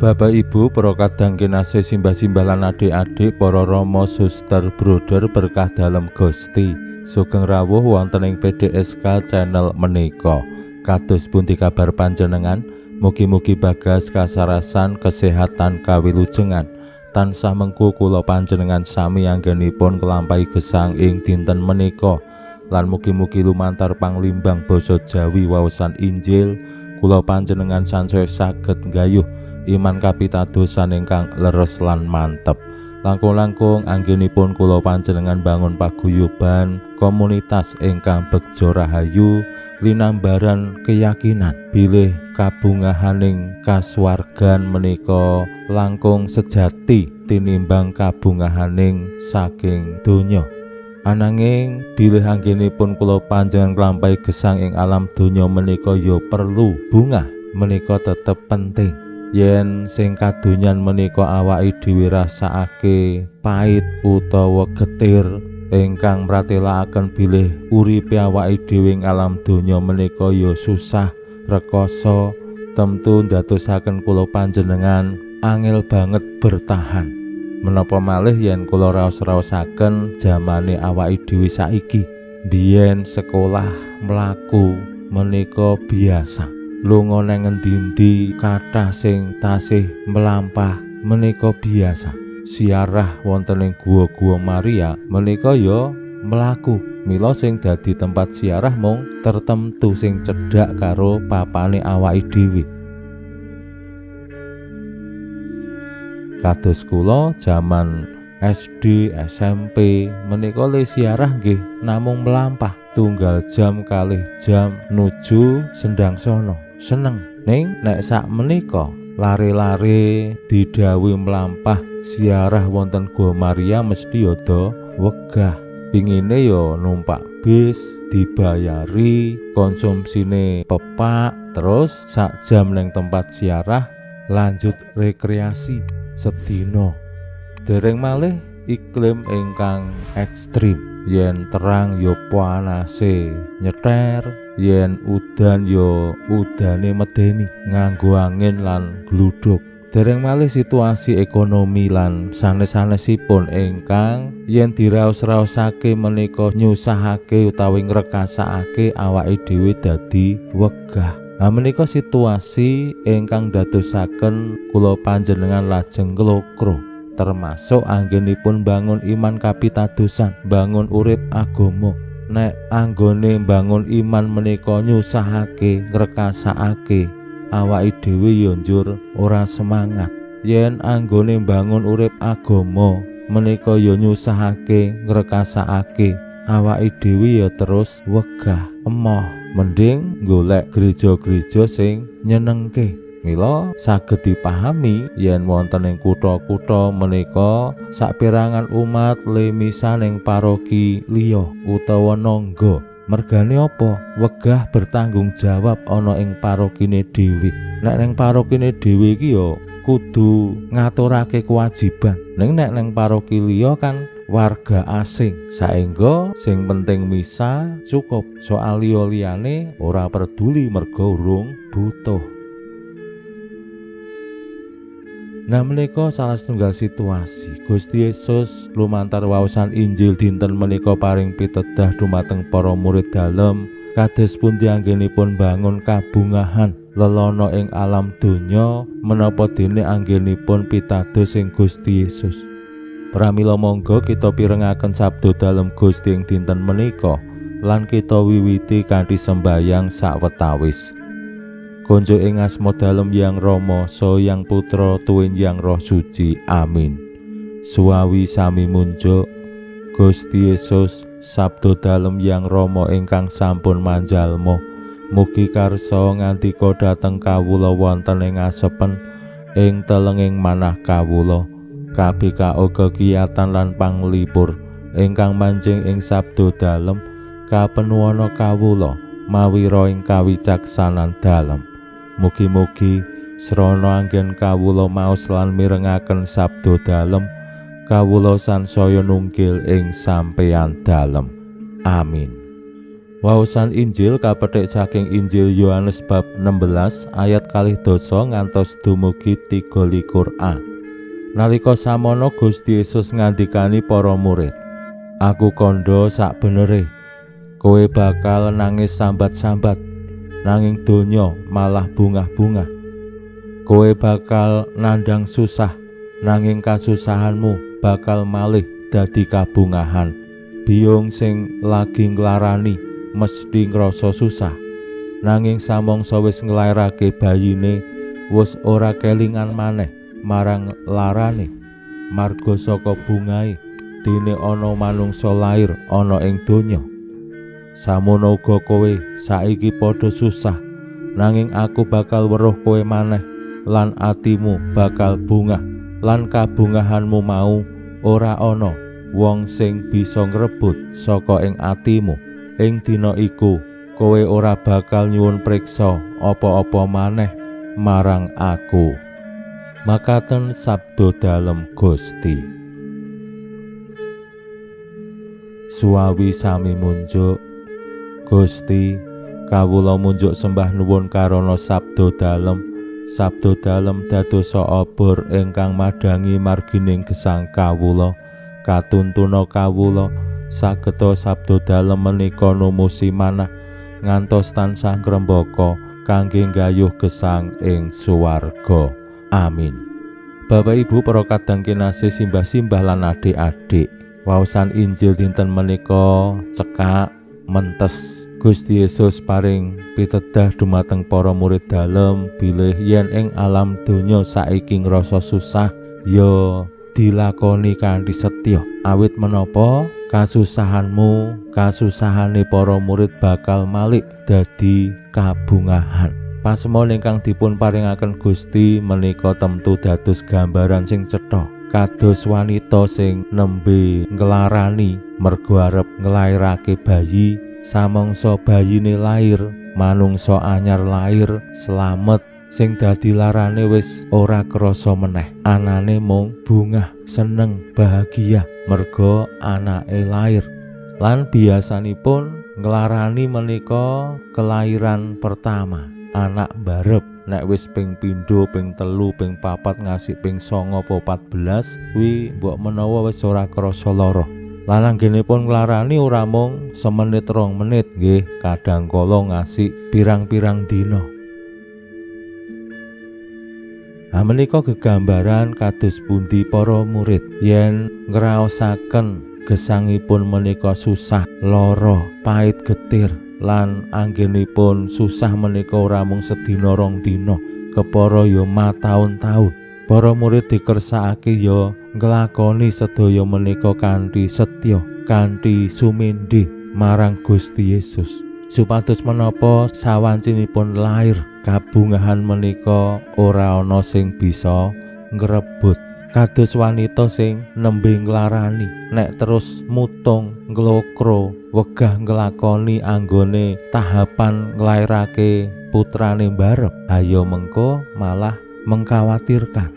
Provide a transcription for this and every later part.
Bapak Ibu, para kadang kinasih, simbah-simbah lan adik-adik, para rama, suster, bruder berkah dalem Gusti. Sugeng rawuh wonten ing PDSK channel menika. Kados pundi kabar panjenengan? Mugi-mugi bagas kasarasan, kesehatan, kawilujengan. Tansah mengku kula panjenengan sami anggenipun nglampahi gesang ing dinten menika. Lan mugi-mugi lumantar panglimbang basa Jawi waosan Injil kula panjenengan sansaya saged nggayuh iman kapitadosan ingkang leres lan mantep. Langkung-langkung anggenipun kula panjenengan bangun paguyuban komunitas ingkang begja rahayu linambaran keyakinan bilih kabungahaning kasuwargan menika langkung sejati tinimbang kabungahaning saking donya. Ananging bilih anggenipun kula panjenengan nglampahi gesang ing alam donya menika ya perlu bungah menika tetep penting. Yen sing kadonyan menika awake dhewe rasakake pait utawa getir ingkang mratelakaken bilih uripe awake dhewe ing alam donya menika ya susah rekoso, tentu ndadosaken kula panjenengan angel banget bertahan. Menapa malih yen kula raos-raosaken jamane awake dhewe saiki. Biyen sekolah mlaku menika biasa, lunga nang ngendi-endi kathah sing tasih mlampah menika biasa. Siarah wonten ing gua-gua Maria menika ya mlaku. Mila sing dadi tempat siarah mung tertentu sing cedhak karo papane awake dhewe. Kados kula jaman SD, SMP menika le siarah nggih namung mlampah tunggal jam kalih jam nuju Sendangsono. Seneng. Ning nek sak menika lare-lare didhawuhi mlampah siarah wonten Gua Maria mesti ada wegah. Pingine ya numpak bis dibayari, konsumsine pepak, terus sak jam neng tempat siarah lanjut rekreasi sedina. Dereng malih iklim ingkang ekstrim. Yen terang ya panase nyeter, yen udan ya udane medeni nganggo angin lan gluduk. Dereng malih situasi ekonomi lan sanes-sanesipun ingkang yen diraos-raosake menika nyusahake utawi ngrekasakake awake dhewe dadi wegah. Nah, menika situasi ingkang dadosaken kula panjenengan lajeng nglokro, termasuk anggenipun bangun iman kapitadosan, bangun urip agama. Nek anggone bangun iman menika nyusahake, ngrekasakake awake dhewe ya njur ora semangat. Yen anggone bangun urip agama menika ya nyusahake, ngrekasakake awake dhewe ya terus wegah, emoh. Mending golek gereja-gereja sing nyenengke. Mila saged dipahami yen wonten ing kutha-kutha menika saperangan umat le misa ning paroki liya utawa nangga. Mergane apa? Wegah bertanggung jawab ana ing parokine dhewe. Nek ning parokine dhewe iki ya kudu ngaturake kewajiban. Ning nek ning paroki liya kan warga asing, saengga sing penting misa cukup, soal liya-liyane ora peduli merga urung butuh. Nah, menika salah setunggal situasi Gusti Yesus lumantar waosan Injil dinten menika paring pitedah dumateng para murid dalem kados pundi anggenipun bangun kabungahan lelana ing alam donya menapa dene anggenipun pitados ing Gusti Yesus. Pramila monggo kita pirengaken sabda dalem Gusti ing dinten menika lan kita wiwiti kanthi sembayang sawetawis. Konjo ing asma dalem Yang Rama, saha Yang Putra, tuwin Yang Roh Suci. Amin. Suwawi sami munjuk Gusti Yesus, sabda dalem Yang Rama ingkang sampun manjalma. Mugi karsa ngandika dhateng kawula wonten ing asepen ing telenging manah kawula. KBKO kegiatan lan panglipur ingkang manjing ing sabdo dalem kapenuwana kawula mawira ing kawicaksanan dalem. Mugi-mugi srana anggen kawula maos lan mirengaken sabdo dalem kawula sansaya nunggil ing sampeyan dalem. Amin. Waosan Injil kapethik saking Injil Yohanes bab 16 ayat 12 ngantos dumugi 23a. Nalika samono Gusti Yesus ngandikani para murid, "Aku kandha sakbenere, kowe bakal nangis sambat-sambat, nanging donya malah bungah-bungah. Kowe bakal nandhang susah, nanging kasusahanmu bakal malih dadi kabungahan. Biyung sing lagi nglarani mesti ngrasa susah, nanging samangsa wis nglairake bayine wis ora kelingan maneh marang larane. Marga saka bungahe dene ana manungsa lair ana ing donya. Samono uga kowe saiki padha susah, nanging aku bakal weruh kowe maneh lan atimu bakal bungah, lan kabungahanmu mau ora ana wong sing bisa ngrebut saka ing atimu. Ing dina iku kowe ora bakal nyuwun priksa apa-apa maneh marang aku." Makaten sabdo dalem Gusti. Suwawi sami munjuk. Gusti, kawula munjuk sembah nuwun karana sabdo dalem. Sabdo dalem dadosa obor ingkang madhangi margining gesang kawula, katuntuna kawula sageta sabdo dalem menika numusi manah ngantos tansah ngrembaka kangge nggayuh gesang ing suwarga. Amin. Bapak Ibu para kadang kinasih, simbah-simbah lan adik-adik, waosan Injil dinten menika cekak mentes. Gusti Yesus paring pitedah dumateng para murid dalem bilih yen ing alam donya saiki ngrasa susah ya dilakoni kanthi setya. Awit menapa kasusahanmu, kasusahane para murid bakal malik dadi kabungahan. Pasemon ingkang dipun paringaken Gusti menika temtu dados gambaran sing cetha, kados wanita sing nembe nglarani mergo arep nglairake bayi. Samangsa bayine lair, manungsa anyar lair slamet, sing dadi larane wis ora krasa meneh. Anane mung bungah, seneng, bahagia merga anake lair. Lan biasanipun nglarani menika kelahiran pertama, anak barep. Nek wis ping pindho, ping telu, ping papat, ngasih ping 9 apa 14 kuwi mbok menawa wis ora krasa lara. Lan anggenipun nglarani ora mung semenit rong menit nggih, kadang kala ngasih pirang-pirang dina. Ha menika gegambaran kados pundi para murid yen ngraosaken gesangipun menika susah, lara, pahit getir, lan anggenipun susah menika ora mung sedina rong dina, kepara ya mataun-taun. Para murid dikersakake ya nglakoni sedaya menika kanthi setya, kanthi sumendhe marang Gusti Yesus. Supados menapa sawancinipun lair kabungahan menika ora ana sing bisa ngrebut. Kados wanita sing nembe nglarani, nek terus mutung, nglokro, wegah nglakoni anggone tahapan nglairake putrane mbarep, ayo mengko malah mengkhawatirkan.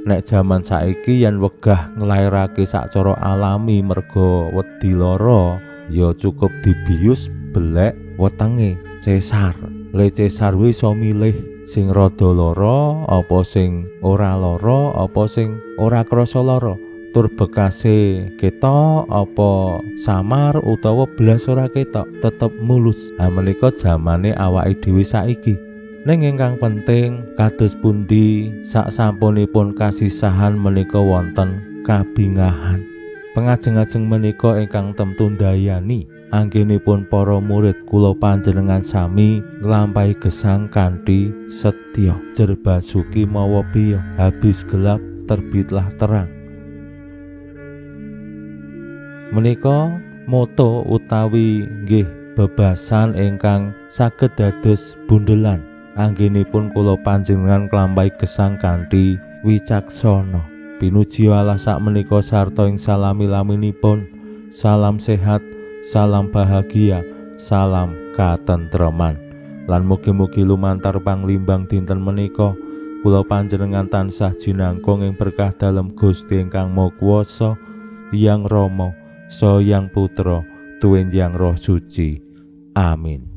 Nek jaman saiki yen wegah nglairake sacara alami merga wedi lara, ya cukup dibius belek wetenge cesar. Le cesar wis iso milih sing rada lara apa sing ora lara apa sing ora krasa lara, tur bekase ketok apa samar utawa blas ora ketok, tetep mulus. Ha menika jamane awake dhewe saiki. Ning ingkang penting kados pundi sak sampunipun kasisahan menika wonten kabingahan. Pengajeng-ajeng menika ingkang temtu ndayani anggenipun para murid kula panjenengan sami nglampahi gesang kanthi setya. Jerbasuki mawa biya, habis gelap terbitlah terang. Menika moto utawi nggih bebasan ingkang saged dados bundelan anggenipun kula panjenengan nglampahi gesang kanthi wicaksana. Pinuji Allah sakmenika sarta ing salami-laminipun. Salam sehat, salam bahagia, salam katentreman. Lan mugi-mugi lumantar panglimbang dinten menika kula panjenengan tansah jinangkung ing berkah dalem Gusti ingkang Maha Kuwasa, Hyang Rama, Saha Hyang Putra, tuwin Hyang Roh Suci. Amin.